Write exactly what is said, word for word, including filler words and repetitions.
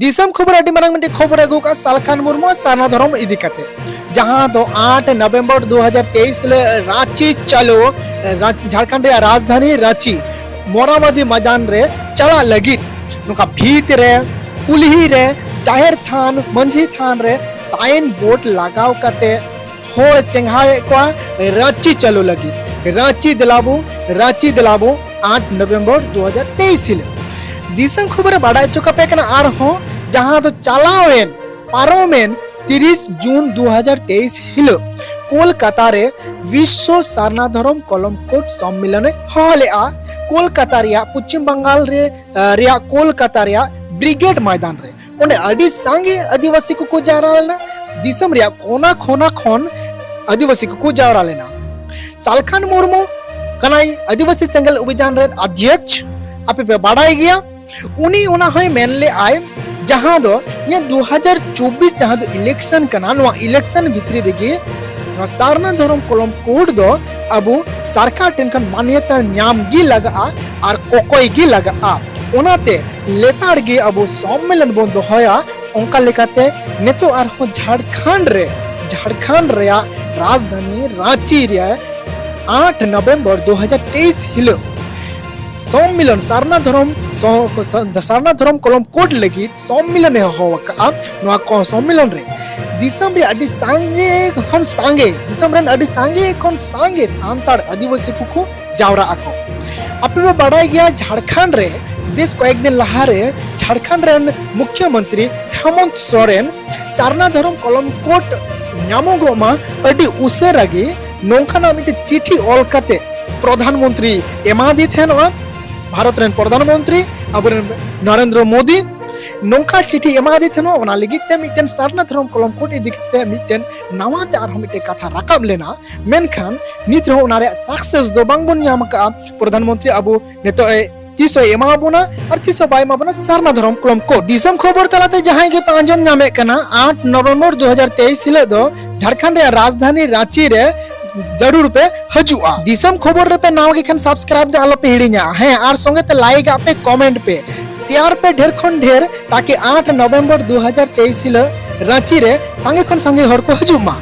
ᱫᱤᱥᱚᱢ ᱠᱷᱚᱵᱚᱨ ᱟᱹᱰᱤ ᱢᱟᱨᱟᱝ ᱢᱤᱫᱴᱮᱱ ᱠᱷᱚᱵᱚᱨ ᱟᱹᱜᱩ ᱠᱟᱜᱼᱟ ᱥᱟᱞᱠᱷᱟᱱ ᱢᱩᱨᱢᱩ ᱥᱟᱨᱱᱟ ᱫᱷᱚᱨᱚᱢ ᱤᱫᱤ ᱠᱟᱛᱮ, ᱡᱟᱦᱟᱸ ᱫᱚ ᱟᱴ ᱱᱚᱵᱷᱮᱢᱵᱚᱨ ᱫᱩ ᱦᱟᱡᱟᱨ ᱛᱮᱭᱤᱥ ᱦᱤᱞᱳᱜ ᱨᱟᱸᱪᱤ ᱪᱟᱞᱩ, ᱨᱟ-, ᱡᱷᱟᱲᱠᱷᱚᱸᱰ ᱨᱮᱭᱟᱜ ᱨᱟᱡᱽᱫᱷᱟᱱᱤ ᱨᱟᱸᱪᱤ ᱢᱚᱨᱟᱣᱟᱫᱤ ᱢᱟᱡᱟᱱ ᱨᱮ ᱪᱟᱞᱟᱜ ᱞᱟᱹᱜᱤᱫ ᱱᱚᱝᱠᱟ ᱵᱷᱤᱛ ᱨᱮ, ᱠᱩᱞᱦᱤ ᱨᱮ, ᱡᱟᱦᱮᱨ ᱛᱷᱟᱱ, ᱢᱟᱹᱡᱷᱤ ᱛᱷᱟᱱ ᱨᱮ ᱥᱟᱭᱤᱱ ᱵᱳᱨᱰ ᱞᱟᱜᱟᱣ ᱠᱟᱛᱮ ᱦᱚᱲ ᱪᱮᱸᱜᱷᱟᱣᱮᱫ ᱠᱚᱣᱟ ᱨᱟᱸᱪᱤ ᱪᱟᱞᱩ ᱞᱟᱹᱜᱤᱫ, ᱨᱟᱸᱪᱤ ᱫᱮᱞᱟᱵᱚ, ᱨᱟᱸᱪᱤ ᱫᱮᱞᱟᱵᱚ, ᱟᱴ ᱱᱚᱵᱷᱮᱢᱵᱚᱨ ᱫᱩ ᱦᱟᱡᱟᱨ ᱛᱮᱭᱤᱥ ᱦᱤᱞᱳᱜ᱾ ᱫᱤᱥᱚᱢ ᱠᱷᱚᱵᱚᱨᱮ ᱵᱟᱰᱟᱭ ᱦᱚᱪᱚ ᱠᱟᱯᱮ ᱠᱟᱱᱟ ᱟᱨᱦᱚᱸ, ᱡᱟᱦᱟᱸ ᱫᱚ ᱪᱟᱞᱟᱣᱮᱱ, ᱯᱟᱨᱚᱢᱮᱱ ᱛᱤᱨᱤᱥ ᱡᱩᱱ ᱫᱩ ᱦᱟᱡᱟᱨ ᱛᱮᱭᱤᱥ ᱦᱤᱞᱳᱜ ᱠᱳᱞᱠᱟᱛᱟ ᱨᱮ ᱵᱤᱥᱥᱚ ᱥᱟᱨᱱᱟ ᱫᱷᱚᱨᱚᱢ ᱠᱚᱞᱚᱢ ᱠᱳᱰ ᱥᱚᱢᱢᱮᱞᱚᱱᱮ ᱦᱚᱦᱚ ᱞᱮᱫᱼᱟ, ᱠᱳᱞᱠᱟᱛᱟ ᱨᱮᱭᱟᱜ, ᱯᱚᱪᱷᱤᱢ ᱵᱟᱝᱜᱟᱞ ᱨᱮ, ᱟ, ᱨᱮᱭᱟᱜ ᱠᱳᱞᱠᱟᱛᱟ ᱨᱮᱭᱟᱜ ᱵᱨᱤᱜᱮᱰ ᱢᱚᱭᱫᱟᱱ ᱨᱮ᱾ ᱚᱸᱰᱮ ᱟᱹᱰᱤ ᱥᱟᱸᱜᱮ ᱟᱹᱫᱤᱵᱟᱹᱥᱤ ᱠᱚᱠᱚ ᱡᱟᱣᱨᱟ ᱞᱮᱱᱟ᱾ ᱫᱤᱥᱚᱢ ᱨᱮᱭᱟᱜ ᱠᱚᱱᱟ ᱠᱷᱚᱱᱟ ᱠᱷᱚᱱ ᱟᱹᱫᱤᱵᱟᱹᱥᱤ ᱠᱚᱠᱚ ᱡᱟᱣᱨᱟ ᱞᱮᱱᱟ᱾ ᱥᱟᱞᱠᱷᱟᱱ ᱢᱩᱨᱢᱩ ᱠᱟᱱᱟᱭ ᱟᱹᱫᱤᱵᱟᱹᱥᱤ ᱥᱮᱸᱜᱮᱞ ᱚᱵᱷᱤᱡᱟᱱ ᱨᱮᱱ ᱚᱫᱷᱭᱚᱠᱥ, ᱟᱯᱮ ᱯᱮ ᱵᱟᱰᱟᱭ ᱜᱮᱭᱟ᱾ ᱩᱱᱤ ᱚᱱᱟ ᱦᱚᱸᱭ ᱢᱮᱱ ᱞᱮᱫᱼᱟᱭ, ᱡᱟᱦᱟᱸ ᱫᱚ ᱱᱤᱭᱟᱹ ᱫᱩ ᱦᱟᱡᱟᱨ ᱪᱚᱵᱵᱤᱥ ᱡᱟᱦᱟᱸ ᱫᱚ ᱤᱞᱮᱠᱥᱚᱱ ᱠᱟᱱᱟ, ᱱᱚᱣᱟ ᱤᱞᱮᱠᱥᱚᱱ ᱵᱷᱤᱛᱨᱤ ᱨᱮᱜᱮ ᱱᱚᱣᱟ ᱥᱟᱨᱱᱟ ᱫᱷᱚᱨᱚᱢ ᱠᱚᱞᱚᱢ ᱠᱳᱰ ᱫᱚ ᱟᱵᱚ ᱥᱚᱨᱠᱟᱨ ᱴᱷᱮᱱ ᱠᱷᱚᱱ ᱢᱟᱱᱭᱚᱛᱟ ᱧᱟᱢ ᱜᱮ ᱞᱟᱜᱟᱜᱼᱟ ᱟᱨ ᱠᱚᱠᱚᱭ ᱜᱮ ᱞᱟᱜᱟᱜᱼᱟ᱾ ᱚᱱᱟᱛᱮ ᱞᱮᱛᱟᱲ ᱜᱮ ᱟᱵᱚ ᱥᱚᱢᱢᱮᱞᱚᱱ ᱵᱚᱱ ᱫᱚᱦᱚᱭᱟ᱾ ᱚᱱᱠᱟ ᱞᱮᱠᱟᱛᱮ ᱱᱤᱛᱚᱜ ᱟᱨᱦᱚᱸ ᱡᱷᱟᱲᱠᱷᱚᱸᱰ ᱨᱮ, ᱡᱷᱟᱲᱠᱷᱚᱸᱰ ᱨᱮᱭᱟᱜ ᱨᱟᱡᱽᱫᱷᱟᱱᱤ ᱨᱟᱸᱪᱤ ᱨᱮ ᱟᱴ ᱱᱚᱵᱷᱮᱢᱵᱚᱨ ᱫᱩ ᱦᱟᱡᱟᱨ ᱛᱮᱭᱤᱥ ᱦᱤᱞᱳᱜ ᱥᱚᱢᱢᱮᱞᱚᱱ, ᱥᱟᱨᱱᱟ ᱫᱷᱚᱨᱚᱢ ᱥᱚ-, ᱥᱟᱨᱱᱟ ᱫᱷᱚᱨᱚᱢ ᱠᱚᱞᱚᱢ ᱠᱳᱰ ᱞᱟᱹᱜᱤᱫ ᱥᱚᱢᱢᱮᱞᱚᱱᱮ ᱦᱚᱦᱚ ᱟᱠᱟᱫᱼᱟ᱾ ᱱᱚᱣᱟ ᱠᱚ ᱥᱚᱢᱢᱮᱞᱚᱱ ᱨᱮ ᱫᱤᱥᱚᱢ ᱨᱮ ᱟᱹᱰᱤ ᱥᱟᱸᱜᱮ ᱠᱷᱚᱱ ᱥᱟᱸᱜᱮ, ᱫᱤᱥᱚᱢ ᱨᱮᱱ ᱟᱹᱰᱤ ᱥᱟᱸᱜᱮ ᱠᱷᱚᱱ ᱥᱟᱸᱜᱮ ᱥᱟᱱᱛᱟᱲ ᱟᱹᱫᱤᱵᱟᱹᱥᱤ ᱠᱚᱠᱚ ᱡᱟᱣᱨᱟᱜ ᱟᱠᱚ᱾ ᱟᱯᱮ ᱯᱮ ᱵᱟᱰᱟᱭ ᱜᱮᱭᱟ, ᱡᱷᱟᱲᱠᱷᱚᱸᱰ ᱨᱮ ᱵᱮᱥ ᱠᱚᱭᱮᱠ ᱫᱤᱱ ᱞᱟᱦᱟᱨᱮ ᱡᱷᱟᱲᱠᱷᱚᱸᱰ ᱨᱮᱱ ᱢᱩᱠᱷᱭᱚᱢᱚᱱᱛᱨᱤ ᱦᱮᱢᱚᱱᱛ ᱥᱚᱨᱮᱱ ᱥᱟᱨᱱᱟ ᱫᱷᱚᱨᱚᱢ ᱠᱚᱞᱚᱢ ᱠᱳᱰ ᱧᱟᱢᱚᱜᱚᱜ ᱢᱟ ᱟᱹᱰᱤ ᱩᱥᱟᱹᱨᱟ ᱜᱮ ᱱᱚᱝᱠᱟᱱᱟᱜ ᱢᱤᱫᱴᱮᱱ ᱪᱤᱴᱷᱤ ᱚᱞ ᱠᱟᱛᱮ ᱯᱨᱚᱫᱷᱟᱱ ᱢᱚᱱᱛᱨᱤ ᱮᱢᱟᱫᱮ ᱛᱟᱦᱮᱱᱚᱜᱼᱟ᱾ ᱵᱷᱟᱨᱚᱛ ᱨᱮᱱ ᱯᱨᱚᱫᱷᱟᱱ ᱢᱚᱱᱛᱨᱤ ᱟᱵᱚᱨᱮᱱ ᱱᱚᱨᱮᱱᱫᱨᱚ ᱢᱳᱫᱤ ᱱᱚᱝᱠᱟ ᱪᱤᱴᱷᱤ ᱮᱢᱟᱫᱮ ᱛᱟᱦᱮᱱᱚᱜᱼᱟ᱾ ᱚᱱᱟ ᱞᱟᱹᱜᱤᱫ ᱛᱮ ᱢᱤᱫᱴᱮᱱ ᱥᱟᱨᱱᱟ ᱫᱷᱚᱨᱚᱢ ᱠᱚᱞᱚᱢ ᱠᱳᱰ ᱤᱫᱤ ᱠᱟᱛᱮ ᱢᱤᱫᱴᱮᱱ ᱱᱟᱣᱟ ᱛᱮ ᱟᱨᱦᱚᱸ ᱢᱤᱫᱴᱮᱱ ᱠᱟᱛᱷᱟ ᱨᱟᱠᱟᱵ ᱞᱮᱱᱟ, ᱢᱮᱱᱠᱷᱟᱱ ᱱᱤᱛ ᱨᱮᱦᱚᱸ ᱚᱱᱟ ᱨᱮᱭᱟᱜ ᱥᱟᱠᱥᱮᱥ ᱫᱚ ᱵᱟᱝᱵᱚᱱ ᱧᱟᱢ ᱟᱠᱟᱫᱼᱟ᱾ ᱯᱨᱚᱫᱷᱟᱱ ᱢᱚᱱᱛᱨᱤ ᱟᱵᱚ ᱱᱤᱛᱚᱜ ᱮ ᱛᱤᱥ ᱦᱚᱸ ᱮᱢᱟ ᱵᱚᱱᱟ ᱟᱨ ᱛᱤᱥ ᱦᱚᱸ ᱵᱟᱭ ᱮᱢᱟ ᱵᱚᱱᱟ ᱥᱟᱨᱱᱟ ᱫᱷᱚᱨᱚᱢ ᱠᱚᱞᱚᱢ ᱠᱳᱰ᱾ ᱫᱤᱥᱚᱢ ᱠᱷᱚᱵᱚᱨ ᱛᱟᱞᱟᱛᱮ ᱡᱟᱦᱟᱸᱭ ᱜᱮᱯᱮ ᱟᱸᱡᱚᱢ ᱧᱟᱢᱮᱫ ᱠᱟᱱᱟ, ᱟᱴ ᱱᱚᱵᱷᱮᱢᱵᱚᱨ ᱫᱩ ᱦᱟᱡᱟᱨ ᱛᱮᱭᱤᱥ ᱦᱤᱞᱳᱜ ᱫᱚ ᱡᱷᱟᱲᱠᱷᱚᱸᱰ ᱨᱮᱭᱟᱜ ᱨᱟᱡᱽᱫᱷᱟᱱᱤ ᱨᱟᱸᱪᱤ ᱨᱮ ᱡᱟᱹᱨᱩᱲ ᱯᱮ ᱦᱤᱡᱩᱜᱼᱟ᱾ ᱫᱤᱥᱚᱢ ᱠᱷᱚᱵᱚᱨ ᱨᱮᱯᱮ ᱱᱟᱣᱟ ᱜᱮ ᱠᱷᱟᱱ subscribe ᱫᱚ ᱟᱞᱚᱯᱮ ᱦᱤᱲᱤᱧᱟ᱾ ᱦᱮᱸ, ᱟᱨ ᱥᱚᱸᱜᱮ ᱛᱮ like ᱟᱜ ᱯᱮ, comment ᱯᱮ, ᱛᱮᱭᱟᱨ ᱯᱮ ᱰᱷᱮᱨ ᱠᱷᱚᱱ ᱰᱷᱮᱨ, ᱛᱟᱠᱤ ᱟᱴ ᱱᱚᱵᱷᱮᱢᱵᱚᱨ ᱫᱩ ᱦᱟᱡᱟᱨ ᱛᱮᱭᱤᱥ ᱦᱤᱞᱳᱜ ᱨᱟᱺᱪᱤ ᱨᱮ ᱥᱟᱸᱜᱮ ᱠᱷᱚᱱ ᱥᱟᱸᱜᱮ ᱦᱚᱲ ᱠᱚ ᱦᱤᱡᱩᱜ ᱢᱟ᱾